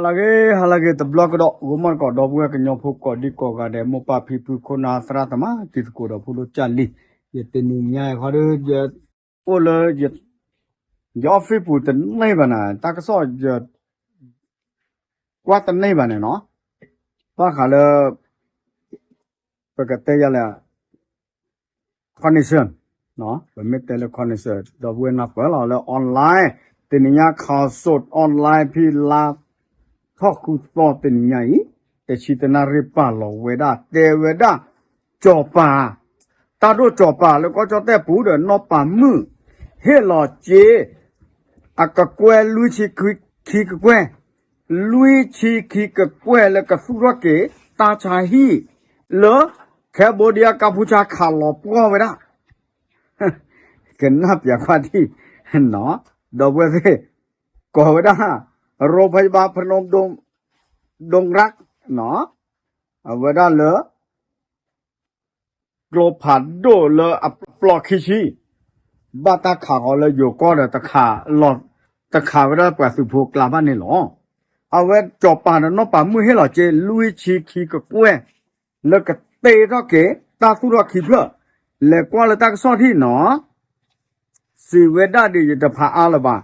ဟါလၢအဂ့ၤ ဟါလၢအဂ့ၤ တဘျီကဒီး ဂီၤမီၢ်တကိး ဒီပုၢ်ဝဲၢ်ကညီဖိကိးဒံကိးဂၤဒဲး မိၢ်ပၢ်ဖံဖု ခိၣ်နၢ်သရၣ်သမါ တံၤသကိးဒီးဖိဒိၣ်ကၢ်လံၤ, ယတနံၤညါအံၤဃီဒီး ယအိၣ်လၢ ယ office ပူၤတန့ၢ်ဘၣ်န့ၣ် တၢ်ကစီၣ်ယ ကွၢ်တန့ၢ်ဘၣ်န့ၣ်နီၤ, ဘၣ်ဃးလၢ ပကတဲယၤလၢ connection, ပမ့ၢ်တဲလၢ connection ဒီပုၢ်ဝဲၢ်နၢ်ပၢၢ်လီၤလၢ online, တနံၤညါ ခးစိး online ဖဲလါ ထီၣ်ဃုသီတနံၤညါအံၤ, တဆံတနၣ်ရံၣ်ပာ်လီၤဝဲဒၣ် တဲဝဲဒၣ် စီၤပၤ, တၢ်ဒိၣ်စီၤပၤလၢကီၢ်ကၠီၣ်တဲၣ်ပူၤဒီးနီၢ်ပၤမုၣ် ဟ့ၣ်လီၤစ့ အကကွဲၢ်လွံၢ်ဆံခံကကွဲၢ်, လွံၢ်ဆံခံကကွဲၢ်လၢကသူၣ်ထီၣ်က့ၤ တၢ်ဆါဟံၣ် လၢ Cambodia ကီၢ်ပူၤဆါ ခးလီၤပှီၢ်ဝဲဒၣ် ကနၣ်ပၠးကွၢ်ထံၣ်, ဒီပုၢ်ဝဲၢ်သ့ၣ်, ကိးဝဲဒၣ် ရိဖယဘါ ဖနူဒိၣ်ရၣ်, အဝဲဒၣ်လၢ ကျိဖးဒိၣ်လၢအပျီခံဆံ, ဘၣ်တၢ်ခးဃီၤလၢယိၤကီၢ်ဒီး တခးဝဲဒၣ်ပှၤသုးဖိကျါဘၣ်န့ၣ်လီၤ. အဝဲစီၤပၤဒီးနီၢ်ပၤမုၣ်ဟ့ၣ်လီၤစ့ လွံၢ်ဆံခံကကွဲၢ် လၢကတ့ထီၣ်က့ၤ တၢ်သူၣ်ထီၣ်ခံဖျၢၣ်, လဲၤကွၢ်လၢတၢ်ကစီၣ်ထံၣ်နီၤ စံးဝဲဒၣ်ဒ်ယတဖးအါလၢၤဘၣ်,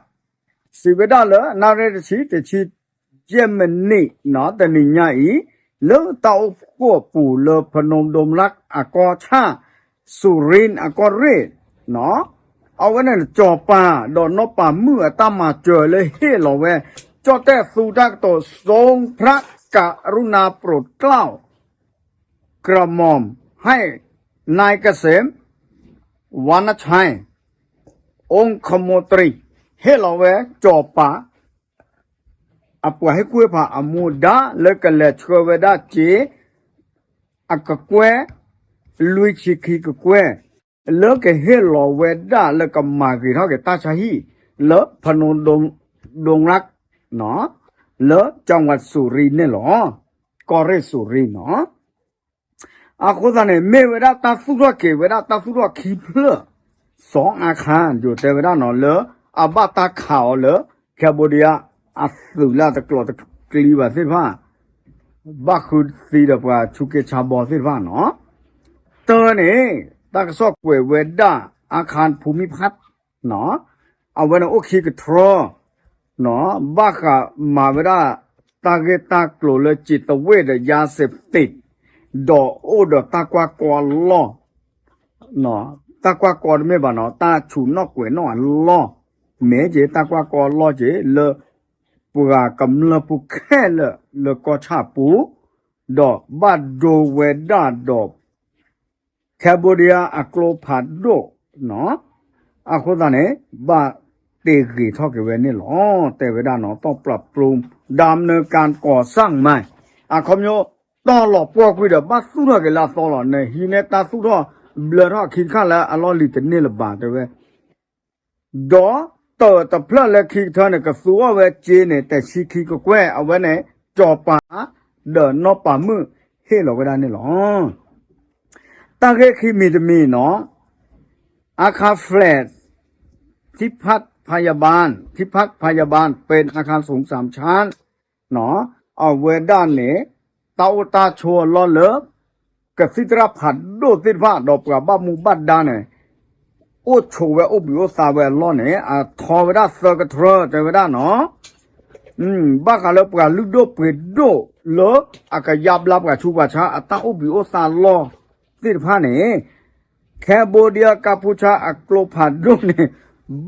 စံးဝဲဒၣ်လၢ နၣ်ရံၣ်တဆံ တဆံယဲၢ်မံးနံးနီၤ တနံၤညါအံၤ, လၢတၢ်အိၣ်ဖှိၣ်ပူၤလၢ ဖနူဒိၣ်ရၣ် အကီၢ်ဆၣ် စူရ့ၣ်အကီၢ်ရ့ၣ်နီၤ, အဝဲန့ၣ် စီၤပၤဒီးနီၢ်ပၤမုၣ်အတၢ်မၤစၢၤလၢဟ့ၣ်လီၤဝဲ ကၠီၣ်တဲၣ်သူတၢ်ကတိၤ ทรงพระกรุณาโปรดเกล้า กระหม่อมให้นายเกษม วรรณชัย องคมนตรี ဟ့ၣ်လီၤဝဲစီၤပၤ အပှၤဟ့ၣ်ကူၣ်ဟ့ၣ်ဖးအမူဒါ လၢကလဲၤဆှၢဝဲဒၣ်စ့ အကကွဲၢ် လွံၢ်ဆံခံကကွဲၢ် လၢကဟ့ၣ်လီၤဝဲဒၣ်လၢကမၤဂ့ၤထီၣ်က့ၤတၢ်ဆါဟံၣ် လၢဖနူဒိၣ်ရၣ် လၢ จังหวัดสุรินทร์ န့ၣ်လီၤ. ကီၢ်ရ့ၣ်စူရ့ၣ်နီၤ အဃိသတးန့ၣ် မ့ၢ်ဝဲဒၣ်တၢ်သူၣ်ထီၣ်က့ၤဝဲဒၣ်တၢ်သူၣ်ထီၣ်ခံဖျၢၣ် စီၤအါခါ ယိၤတဲဝဲဒၣ်နီၤ လၢအဘၣ်တၢ်ခးအီၤလၢ Cambodia အသုးလၢတကျိၤတကျံဘၣ်သ့ၣ်တဖၣ် ဘၣ်ဃုသံဒီးပှၤဆူးက့ဆါဘီသ့ၣ်တဖၣ်နီၤ တၢ်န့ၣ် တၢ်ကစီၣ်ကွဲးဝဲဒၣ် အခါဖူမံဖး အဝဲန့ၣ်အိၣ်ခံကထြၢ ဘၣ်ဃးမၤဝဲဒၣ် တၢ်ဂ့ၢ်တၢ်ကျိၤလၢစံးတဝ့ၢ်ဒီး ယၤစဲးတ့း ဒီးအိၣ်ဒီးတၢ်ကွၢ်ကီအလီၢ် တၢ်ကွၢ်ကီတမ့ၢ်ဘၣ်နီၤ တၢ်ဆူးနီၣ်ကွဲးနီၣ်အလီၢ် မ့ၢ်က့ၤ တၢ်ကွၢ်ကီအလီၢ်က့ၤ လၢ ပှၤကမျၢၢ်ဖိခဲလၢာ်လၢကီၢ်ဆၣ်ပူၤ ဒီးဘၣ်ဒိဝဲဒၣ်ဒီး Cambodia အကျိဖးဒိၣ်နီၤ အဃိသတးန့ၣ် ဘၣ်တ့ဂ့ၤထီၣ်က့ၤဝဲန့ၣ်လီၤ. တဲဝဲဒၣ်နီၤ ต้องปรับปรุง ดำเนินการก่อสร้างใหม่ အခီပညီ တီၢ်လီၤပှီၢ်ကွံာ်ဒီး ဘၣ်သူၣ်ထီၣ်က့ၤလၢအသီလီၤ. နဟံးန့ၢ်တၢ်သူၣ်ထီၣ်ဘျၢထီၣ်ခံခါလၢအလီၢ်လံၤတန့ၢ်လၢၤဘၣ် တဲဝဲ ဒီးတၢၢ်တဖျၢၣ်လၢခံကထၢန့ၣ် ကသူအီၤဝဲစ့န့ၣ် တဆံခံကကွဲၢ် အဝဲန့ၣ် စီၤပၤ ဒီးနီၢ်ပၤမုၣ်ဟ့ၣ်လီၤဝဲဒၣ်န့ၣ်လီၤ. တၢ်ဂ့ၢ်ခံမံၤတမံၤနီၤ อาคารแฟลต ที่พักพยาบาล ที่พักพยาบาล เป็นอาคารสูงสามชั้น အဝဲဒၣ်န့ၣ် တၢ်အိၣ်တၢ်ဆိးအလီၢ်လၢ ကသံၣ်သရၣ်ဖးဒိၣ်သ့ၣ်တဖၣ် ဒီးပှၤဘၣ်မူဘၣ်ဒါန့ၣ် အိၣ်ဆိးဝဲအိၣ်ဘှံးအိၣ်သါဝဲအလီၢ်န့ၣ် အထီဝဲဒၣ်သၢကထြၢ တဲဝဲဒၣ်နီၤ ဘၣ်ဃးလၢပှၤလုၢ်ဒိၣ်ပှ့ၤဒိၣ်လၢ အကယါဘျါပှၤဆူးပှၤဆါ အတၢ်အိၣ်ဘှံးအိၣ်သါလီၢ်သ့ၣ်တဖၣ်န့ၣ် Cambodia ကီၢ်ပူၤဆါအကျိဖးဒိၣ်န့ၣ်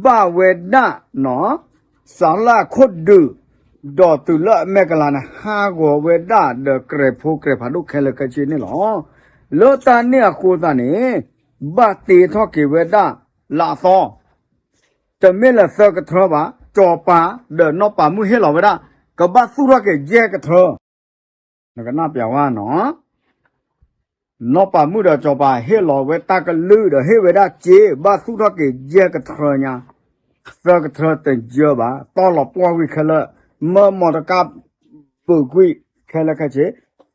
ဘၣ်ဝဲဒၣ်နီၤ စးလၢအခိၣ်ဒုး ဒီးတုၤလၢအမဲာ်ကလၤန့ၣ် ဟးဂီၤဝဲဒၣ်ဒီးကြဲးဖိကြဲးဖးဒိၣ်ခဲလၢာ်ခဲဆ့န့ၣ်လီၤ. လၢတၢ်န့ၣ်အဃိသတးန့ၣ် ဘၣ်တ့ထီၣ်က့ၤဝဲဒၣ်လၢအသီ တမ့ၢ်လၢသၢကထြၢဘၣ် စီၤပၤဒီးနီၢ်ပၤမုၣ်ဟ့ၣ်လီၤဝဲဒၣ် ကဘၣ်သူၣ်ထီၣ်က့ၤယဲၢ်ကထြၢ နကနၣ်ပျးဝါနီၤ နီၢ်ပၤမုၣ်ဒီးစီၤပၤဟ့ၣ်လီၤဝဲတၢ်ကလုၢ်ဒီးဟ့ၣ်ဝဲဒၣ်စ့ ဘၣ်သူၣ်ထီၣ်က့ၤယဲၢ်ကထြၢညါ သၢကထြၢတယၢဘၣ် တီၢ်လီၤပှီၢ်ကွံာ်ခဲလၢာ် မၢမီတကါ ဘုးကွံာ်ခဲလၢာ်ခဲဆ့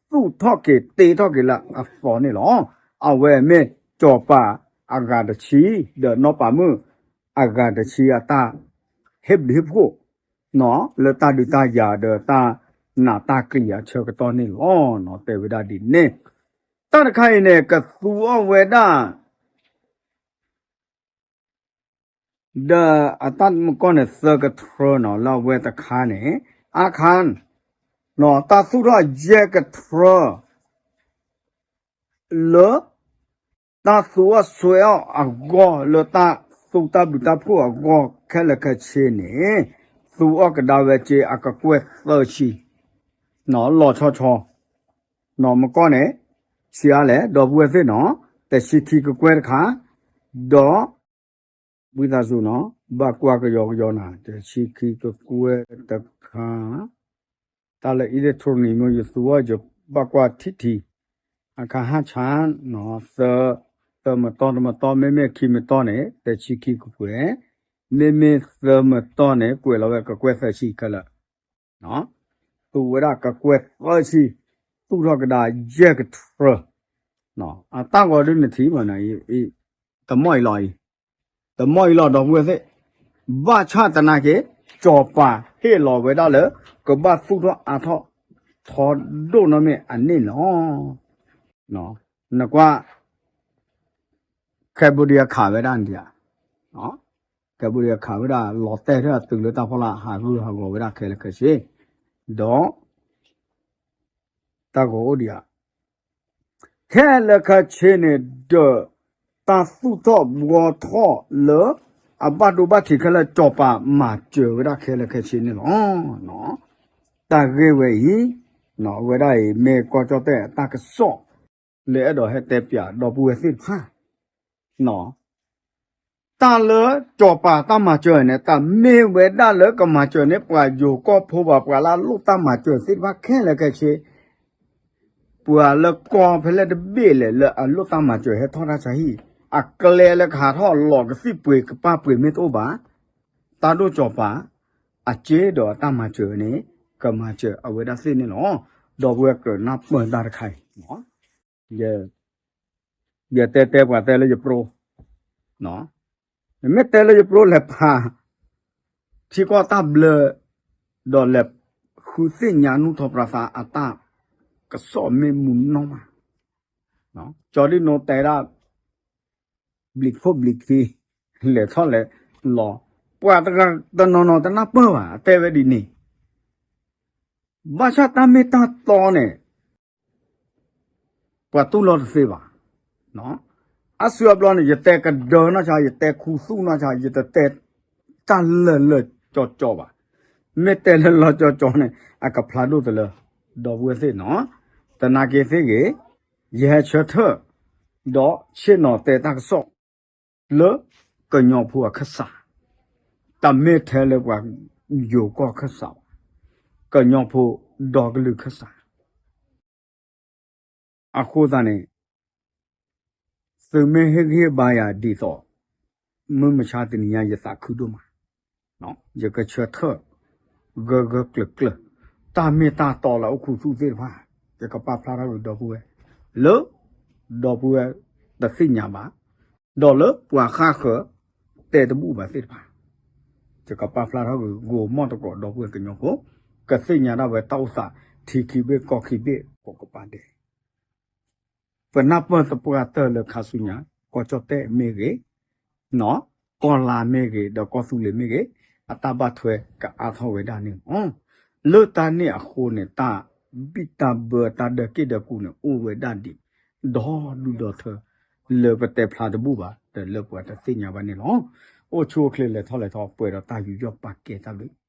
သူၣ်ထီၣ်က့ၤတ့ထီၣ်က့ၤလၢအသီန့ၣ်လီၤ. အဝဲမ့ၢ်စီၤပၤအဂၤတဆံ ဒီးနီၢ်ပၤမုၣ်အဂၤတဆံအတၢ်ဟ့ၣ်ဘျုးဟ့ၣ်ဖှိၣ် လၢတၢ်ဒုးတၢ်ယၤဒီးတၢ် နာ်တၢ်ကံၢ်အဆၢကတီၢ်န့ၣ်လီၤ. တဲဝဲဒၣ်ဒ်န့ၣ်, တၢ်တခါအံၤန့ၣ် ကသူအီၣ်ဝဲဒၣ် ဒီးအတၢ်မကီၢ်န့ၣ် သၢကထြၢနီၤ လၢအဝဲတခါန့ၣ် အခါ တၢ်သူၣ်ထီၣ်ယဲၢ်ကထြၢ လၢ တၢ်သူအီၣ်ဆွဲအီၣ်အဂီၢ် လၢတၢ်သူတၢ်ဘျုးတၢ်ဖှိၣ်အဂီၢ် ခဲလၢာ်ခဲဆ့န့ၣ် သူအီၣ်ကဒါဝဲက့အကကွဲၢ်သၢဆံ လီၤဆီဆီ နီၤ မကီၢ်န့ၣ် ဆံးအါလဲၣ် ဒီပုၢ်ဝဲၢ်သ့ၣ်နီၤ တဆံခံကကွဲၢ်တခါ ဒီး ဝံသးစူၤနီၤ ဘၣ်ကွၢ်ကယီကယီနၤ တဆံခံကကွဲၢ်တခါ တၢ်လၢ electronic မ့ၢ်ယသူအီၣ်ယဘၣ်ကွၢ်ထံထံ အခါဟၣ်ဆါ သၢမတီၢ်တမတီၢ် မ့မ့ၢ်ခံမတီၢ်န့ၣ် တဆံခံကကွဲၢ် မ့မ့ၢ်သၢမတီၢ်န့ၣ် ကွဲးလီၤဝဲကကွဲၢ်သၢဆံခဲလၢာ် သူဝဲဒၣ်ကကွဲၢ်သၢဆံ သူၣ်ထီၣ်ကဒါယဲၢ်ကထြၢ အတၢ်ဂီၤဒ်နထံၣ်မး တမီၢ်အံၤလီၤအံၤ တမီၢ်အံၤလီၤ ဒီပုၢ်ဝဲၢ်သ့ၣ် ဘၣ်ဆၣ်သနာ်က့ စီၤပၤဟ့ၣ်လီၤဝဲဒၣ်လၢ ကဘၣ်သူၣ်ထီၣ်အါထီၣ်ထီဒိၣ်နီၢ်မ့ၢ်အန့ၣ်လီၤ. နကွၢ် Cambodia ခးဝဲဒၣ်န့ၣ်ဧါ, Cambodia ခးဝဲဒၣ် လီၤတဲာ်ထီၣ်အတုၤလၢတၢ်ဖီလာ် ဟးဂူာ်ဟးဂီၤဝဲဒၣ်ခဲလၢာ်ခဲဆ့ ဒီး တၢ်ဂီၤအိၣ်ဒံးဧါ ခဲလၢာ်ခဲဆ့န့ၣ်ဒီး တၢ်သူၣ်ထီၣ်ဘှီထီၣ်လၢ အဘၣ်ဒိဘၣ်ထံးခဲလၢာ် စီၤပၤမၤစၢၤဝဲဒၣ်ခဲလၢာ်ခဲဆ့န့ၣ်လီၤ. တၢ်ဂ့ၢ်ဝဲအံၤ အဝဲဒၣ်အံၤ မ့ၢ်ကီၢ်ကၠီၣ်တဲၣ်အတၢ်ကစီၣ် လၢအဲၣ်ဒိးဟဲတဲပၠးဒီပုၢ်ဝဲၢ်သ့ၣ်တဖၣ် တၢ်လၢစီၤပၤတၢ်မၤစၢၤန့ၣ် တမ့ၢ်ဝဲဒၣ်လၢကမၤစၢၤန့ၢ်ပှၤယိၤကီၢ်ဖိဘၣ် ပှၤလၢအလိၣ်တၢ်မၤစၢၤသ့ၣ်တဖၣ်ခဲလၢာ်ခဲဆ့ ပှၤလၢကီၢ်ဖဲလဲၣ်တဘ့ၣ်လဲၣ် လၢအလိၣ်တၢ်မၤစၢၤဟဲထီၣ်တၢ်ဆါဟံၣ် အကျဲလၢကဟးထီၣ်လီၤကသံၣ်ပှ့ၤကပၢ်ပှ့ၤမ့ၢ်တအိၣ်ဘၣ် တၢ်ဒိၣ်စီၤပၤ အစ့ဒီးအတၢ်မၤစၢၤန့ၣ် ကမၤစၢၤအဝဲဒၣ်သ့ၣ်န့ၣ်လီၤ. ဒီပုၢ်ဝဲၢ်ကြၢးနၢ်ပၢၢ်တၢ်တခါအံၤ ယတဲတဲပှၤတဲလၢယပြိ နမ့ၢ်တဲလၢယပြိလဲၤဖး ထံကီၢ်တၢ်ဘျၢ ဒီးလဲၤဃုသ့ၣ်ညါနူၢ်ထီၣ်ပြၤသးအတၢ်ကစီၣ်မ့ၢ်မူနီၢ်မး ကၠီဒ်နိတဲဒၣ် ဘျံးခိၣ်ဘျံးခံ လဲၤထီၣ်လဲၤလီၤ ပှၤတနီၤနီၤတနၢ်ပၢၢ်ဘၣ် အတဲဝဲဒ်န့ၣ် ဘၣ်ဆၣ်တၢ်မ့ၢ်တၢ်တီန့ၣ် ပှၤတူၢ်လိာ်တသ့ဘၣ်. အါစုအါဘျီန့ၣ် ယတဲကဒၢနီၢ်ဆါ ယတဲခူသူၣ်နီၢ်ဆါ ယတတဲတၢ်လၢာ်လၢာ်ကၠီကၠီဘၣ်. မ့ၢ်တဲလၢလီၤကၠီကၠီန့ၣ် အကဖျါဒိၣ်တလၢ ဒီပုၢ်ဝဲၢ်သ့ၣ်နီၤ. သနာ်က့သ့ၣ်ဂ့ၤ ယဟဲဆၢထၢၣ် ဒီးဆ့ၣ်နီၤတဲတၢ်ကစီၣ် လၢကညီဖိအခၢၣ်စး တမ့ၢ်ထဲလၢပှၤယိၤကီၢ်ခၢၣ်စးဘၣ်, ကညီဖိဒီကလုာ်ခၢၣ်စး အဃိသတးန့ၣ် သုမ့ၢ်ဟ့ၣ်ဂံၢ်ဟ့ၣ်ဘါယၤဒ်သိး မုၢ်မဆါတနံၤညါယသးခုဒိၣ်မး, ယကဆၢထၢၣ် ဂၢၢ်ဂၢၢ်ကျၢၤကျၢၤ တၢ်မ့ၢ်တၢ်တီလၢအိၣ်ခူသူၣ်သ့ၣ်တဖၣ် ယကပာ်ဖျါထီၣ်ကွံာ်ဒီပုၢ်ဝဲၢ် လၢ ဒီပုၢ်ဝဲၢ်တသ့ၣ်ညါဘၣ်, ဒီးလၢပှၤဃၣ်ဃၢၤ တဲတဘူၣ်ဘၣ်သ့ၣ်တဖၣ် ယကပာ်ဖျါထီၣ်ကွံာ် ဂိၤမီၢ်တကိးဒီပုၢ်ဝဲၢ်ကညီဖိ ကသ့ၣ်ညါဒၣ်ဝဲတၢ်အိၣ်သး ထံခံဘ့ၣ်ကီၢ်ခံဘ့ၣ် ကိးကပၤဒဲး ပနၢ်ပၢၢ်သပှၢ်တၢၢ်လၢခါဆူညါ ကီၢ်ကၠီၣ်တဲၣ်မ့ၢ်ဂ့ၤ, ကီၢ်လါမ့ၢ်ဂ့ၤ ဒီးကီၢ်သူလ့ၤမ့ၢ်ဂ့ၤ အတၢ်ဘၣ်ထွဲကအါထီၣ်ဝဲဒၣ်န့ၣ်လီၤ. လၢတၢ်န့ၣ်အဃိန့ၣ် တၢ်ဘံၣ်တၢ်ဘၢတၢ်ဒၢးက့ၣ်ဒၢးကူန့ၣ် အိၣ်ဝဲဒၣ်ဒံး ဒီဒူၣ်ဒီထၢ လၢပတဲဖျါတဘူၣ်ဘၣ် ဒီးလၢပှၤတသ့ၣ်ညါဘၣ်န့ၣ်လီၤ. အိၣ်ဆူၣ်အိၣ်ချ့လဲၤထီၣ်လဲၤထီ ပှဲၤဒီးတၢ်ယူးယီၣ်ပာ်ကဲတၢ်ဘျုး